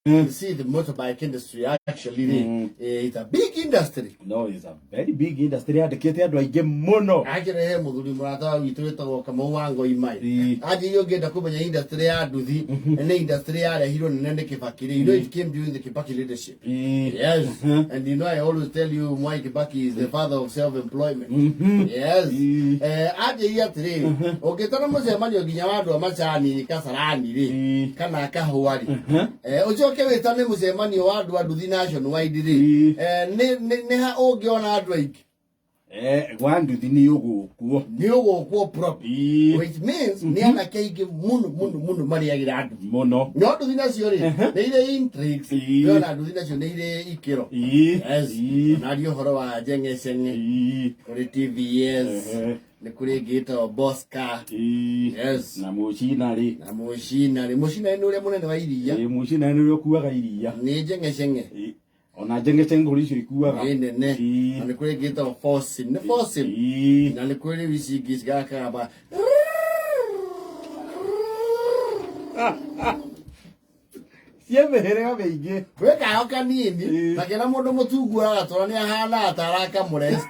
You see, the motorbike industry actually it's a big industry. No, it's a very big industry, yandĩkĩte andũ aingĩ mũno. Akĩrehe mũthuri mũrata witũ wĩtagwo Kamau wa Ngoimai. Anjĩire ũngĩenda kũmenya industry ya nduthi, nĩ industry yarehirwo nene nĩ Kibaki rĩ. You know it came during the Kibaki leadership. Yes. And you know I always tell you Mwai Kibaki is the father of self-employment. Yes. Anjĩire atĩrĩrĩ, ũngĩtana mũcemanio nginya wa andũ a macani Kasarani rĩ, kana kahũa rĩ, ũcoke wĩtane mũcemanio wa andũ a nduthi nationwide rĩ, nĩ ha ũngĩona andũ aingĩ? Gwa nduthi nĩ ũgũkuo. Nĩ ũgũkwo proper. Which means nĩ anake aingĩ mũno mũno mũno marĩagĩra nduthi. Mũno. No nduthi nacio rĩ, nĩ irĩ intrigues. Ona nduthi nacio nĩ irĩ ikĩro. Yes. Onaria ũhoro wa njeng'eceng'e, kũrĩ TVS, nĩ kũrĩ ĩngĩ ĩtagwo Bosca. Yes. Na mũcina rĩ. Na mũcina rĩ, mũcina nĩ ũrĩa mũnene wa iria. Mũcina nĩ ũrĩa ũkuaga iria. Nĩ njeng'eceng'e. Ona njeng'eceng'e kũrĩ icio ikuaga. Nĩ nene. Na nĩ kũrĩ ĩngĩ ĩtagwo Fossil, nĩ Fossil. Na nĩ kũrĩ rĩu ici ingĩ cigakamba. Cia mĩhĩrĩga mĩingĩ. Gwĩ kayo kanini na kena mũndũ mũtungu aragatwara nĩ ahana ta arakamũrest.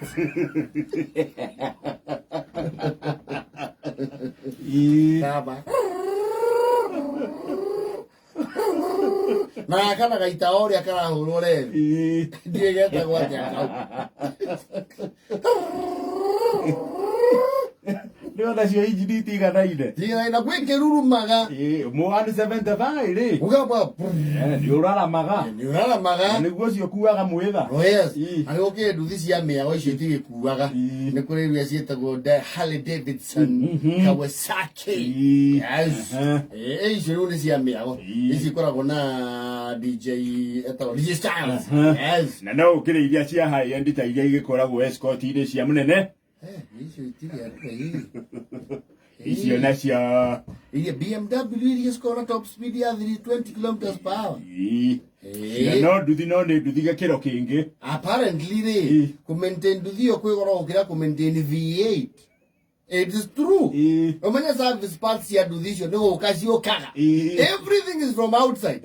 Kamba. Na gaka na gaita o ũrĩa karahũrwo rethi. Ndiũĩ getagwo atĩa kau. Nĩ ona cio injini itiganaine. Tiganaine na gwĩ kĩrurumaga. Mũ 175 rĩ. Ũgamba. Nĩ ũraramaga. Nĩ ũraramaga. Na nĩguo ũcio ũkuaga mwĩtha. Oh yes. Na nĩ gũkĩrĩ nduthi cia mĩago icio itigĩkuaga. Nĩ kũrĩ iria ciĩtagwo Harley Davidson, Kawasaki. Yes. Icio rĩu nĩ cia mĩago. Ici ikoragwo na DJ, etagwo DJ Styles. Yes. Na no ũkĩrĩ iria cia high end ta iria igĩkoragwo escort-inĩ cia mũnene. Icio itirĩ andũ ĩĩ. Icio nacio. Iria BMW iria cikoragwo na top speed ya 320 kilometers per hour. No nduthi, no nĩ nduthi gĩkĩro kĩngĩ. Apparently rĩ, kũ maintain nduthi ĩyo kwĩ goro gũkĩra kũ maintain V8. It is true. Ũmenye service parts cia nduthi icio nĩ gũka ciũkaga. Everything is from outside.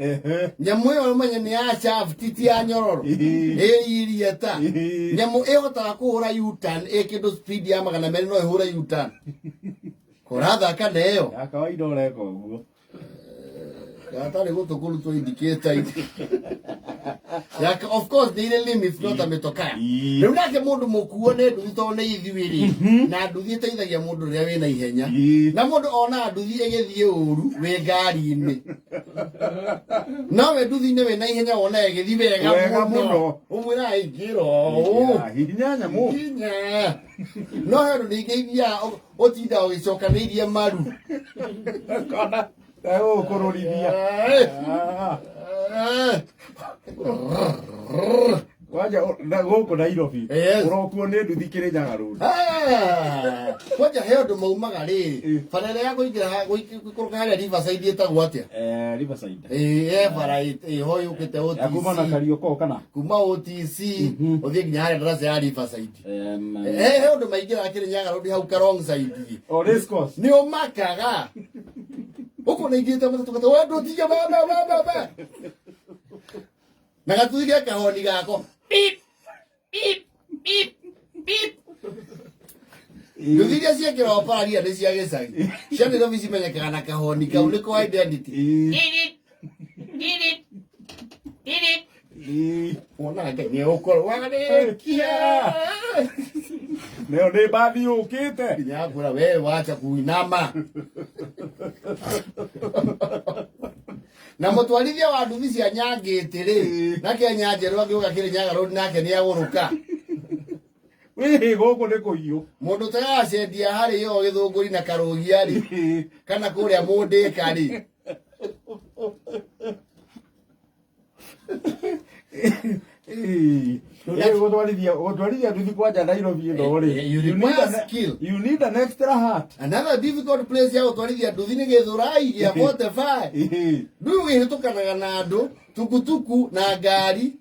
Nyamũ ĩyo ũmenye nĩ ya shaft, ti ya nyororo. Ĩ iria ta. Nyamũ ĩhotaga kũhũra U-turn ĩ kĩndũ speed ya 200, no ĩhũre U-turn. Kũrathaka na ĩyo. Ya kawaida ũreka ũguo. Gatarĩ gũtũ kũrutwo indicator inĩ. Yake, of course nĩ irĩ limits, no ta mĩtokaa. Rĩu nake mũndũ mũkuo nĩ nduthi tondũ nĩ ithuĩ rĩ, na nduthi ĩteithagia mũndũ rĩrĩa wĩna ihenya. Na mũndũ ona nduthi ĩgĩthiĩ ũru wĩ ngari-inĩ, no wĩ nduthi-inĩ wĩna ihenya wona ĩgĩthiĩ wega Wega mũno. Mũno. Ũmwĩraga ingĩra ũũ. Hihinya nyamũ. Hihinya. No he ũndũ ningĩ ithiaga ũtinda ũgĩcokanĩirie maru. Kana egũkũrũrithia. Kwanja na gũkũ Nairobi ũrokuo nĩ nduthi Kĩrĩnyaga Road. Ah, kwanja he ũndũ maumaga rĩrĩ, bara ĩrĩa ya kũingĩra gũikũrũka harĩa Riverside ĩtagwo atĩa? Riverside. Ĩĩ, he bara ĩho yũkĩte Ya kuma na OTC. Kariokor kana? Kuma OTC ũthiĩ nginya harĩa ndaraca ya Riverside. He ũndũ maingĩraga Kĩrĩnyaga Road hau ka wrong side. O race course. Nĩ ũmakaga ũkũ na ingĩte mũtatũ gatũ we ndũtige ba ba ba ba ba na gatuthi ge kahoni gako pip pip pip pip. Nduthi iria ciekĩragwo pararia nĩ cia gĩcagi, cia Nairobi cimenyekaga na kahoni kau nĩko identity. Wonaga Ngai nĩ ũkorwo warĩkia. Nĩyo nĩ mbathi yũkĩte. Nginya akwĩra we wacha kuinama. Na mũtwarithia wa nduthi cia Nyangĩtĩ rĩ, na Kenya Njerũ agĩũka Kĩrĩnyaga Road nake nĩ agũrũka. Wĩhĩ gũkũ nĩ kũiyũ. Mũndũ ũtaracendia harĩ yo Gĩthũngũri na Karũgia rĩ, kana kũrĩa Mũndĩka rĩ. Gũtwarithia nduthi kwanja Nairobi ĩno rĩ. You need require an skill. You need an extra heart. Another difficult place ya gũtwarithia nduthi nĩ Gĩthũrai gĩa 45. Ndũĩ ũgĩhĩtũkanaga na andũ, tukutuku na ngari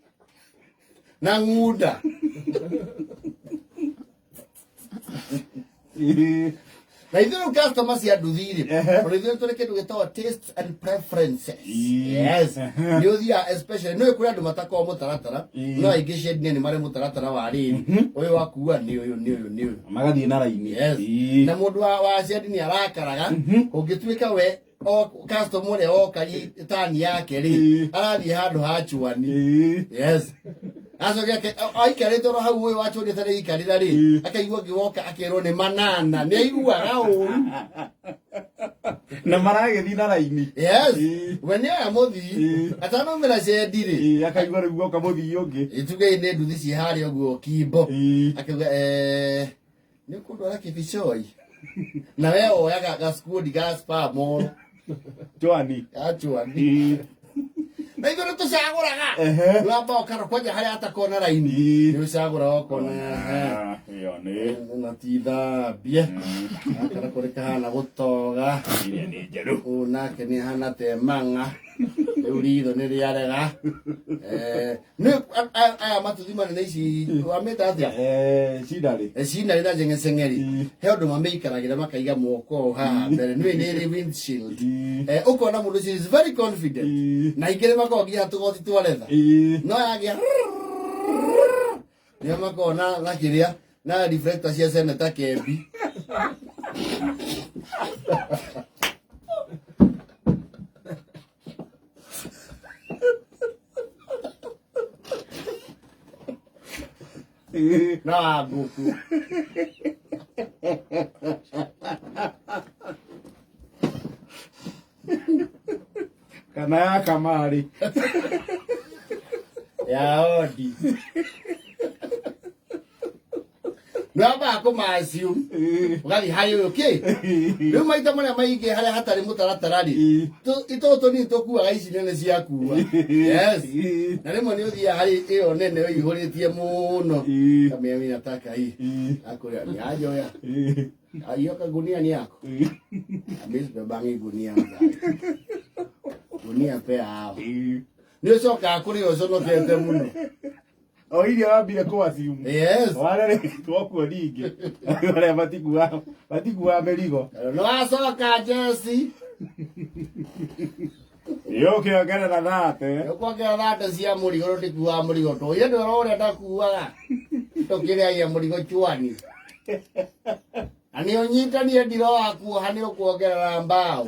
na ng'unda. Na ithuĩ rĩu customer cia nduthi rĩ, Ehe. ona ithuĩ tũrĩ kĩndũ gĩtagwo tastes and preferences. Ii. Yes. Ehe. Nĩ ũthiaga especially nĩ kũrĩ andũ matakoragwo mũtaratara, Ii. no aingĩ ciendia nĩ marĩ mũtaratara wa rĩrĩ, ũyũ wakua nĩ ũyũ nĩ ũyũ nĩ ũyũ. Magathiĩ na raini. Yes. Ii. Na mũndũ wa cendi nĩ arakaraga ũngĩtuĩka we o customer ũrĩa woka tani yake rĩ, Ii. arathiĩ handũ ha chuani. Ii. Yes. Acoke aikarĩte oro hau ũyũ wa chuani atarĩ ikarĩra rĩ, Ii. akaigua ngĩwoka akerwo nĩ manana, nĩ aiguaga ũru. Na maragĩthiĩ na raini. Yes. Ii. We nĩ oya mũthii, Ii. atanaumĩra cendi rĩ, Ii, akaigua rĩu goka mũthii ũngĩ. ituge nĩ nduthi ciĩ harĩa ũguo kimbo. Ii. Akiuga nĩ ũkũndwara kĩbicoi. Na we oyaga gaskuodi ga spa moro. Chwani. Gachuani. Ii. Na ithuĩ nĩ tũcagũraga. Ehe. Nĩ wamba ũkara kwanja harĩa atakona raini. Ii. Nĩ ũcagũraga ũkona. Ehe. Ah, ĩyo nĩ. Na ti thambie. Gaka kũrĩ kahana gũtoga. Ĩrĩa nĩ njerũ. Ũyũ nake nĩ ahana temang'a. Rĩu ritho nĩ rĩarega. Nĩ aya matuthi manene ici wamĩta atĩa? Cinarĩ. Cinarĩ na njeng'eceng'eri. Ii. He ũndũ mamĩikaragĩra makaiga moko ũũ haha mbere. Nĩũĩ nĩ ĩrĩ windshield. Ii. Ũkona mũndũ ũcio is very confident. Ii. Na aingĩ nĩ makoragwo nginya tũgoti twa letha. Ii. No yagĩa nĩo makoragwo na kĩrĩa na reflector cia Senator Kembi. Ii. Na wa ngũkũ. Kana ya kamarĩ. Ya odi. Nĩ wambaga kũma-assume Ii. ũgathiĩ harĩ ũyũ kĩ rĩu maita marĩa maingĩ harĩa hatarĩ mũtaratara rĩ, Ii. itũũ tũnini tũkuaga ici nene ciakua. Yes. Ii. Na rĩmwe nĩ ũthiaga harĩ ĩyo nene ũihũrĩtie mũno. Ii. Kamĩa mimi nataka hii. Ii. Akũrĩa ni ajoya. Ii. Hiyo kagunia ni yako. Ii. Mimi sibebangi gunia mzai. Gunia pea hao. Ii. Nĩ ũcokaga kũrĩa ũconokete mũno. O iria wambire kũ-assume. Yes. Wale twakuo ningĩ. Arĩa matikuaga mĩrigo. Nĩ wacoka Jesse. Yũkĩongerera thate. Ũkuongerera thate cia mũrigo rĩu ndikuaga mũrigo tũire ndwĩra ũrĩa ndakuaga. Tũkĩrĩagia mũrigo chwani. Na nĩ ũnyitanie ndiro wakuoha nĩ ũkuongerera mbaũ.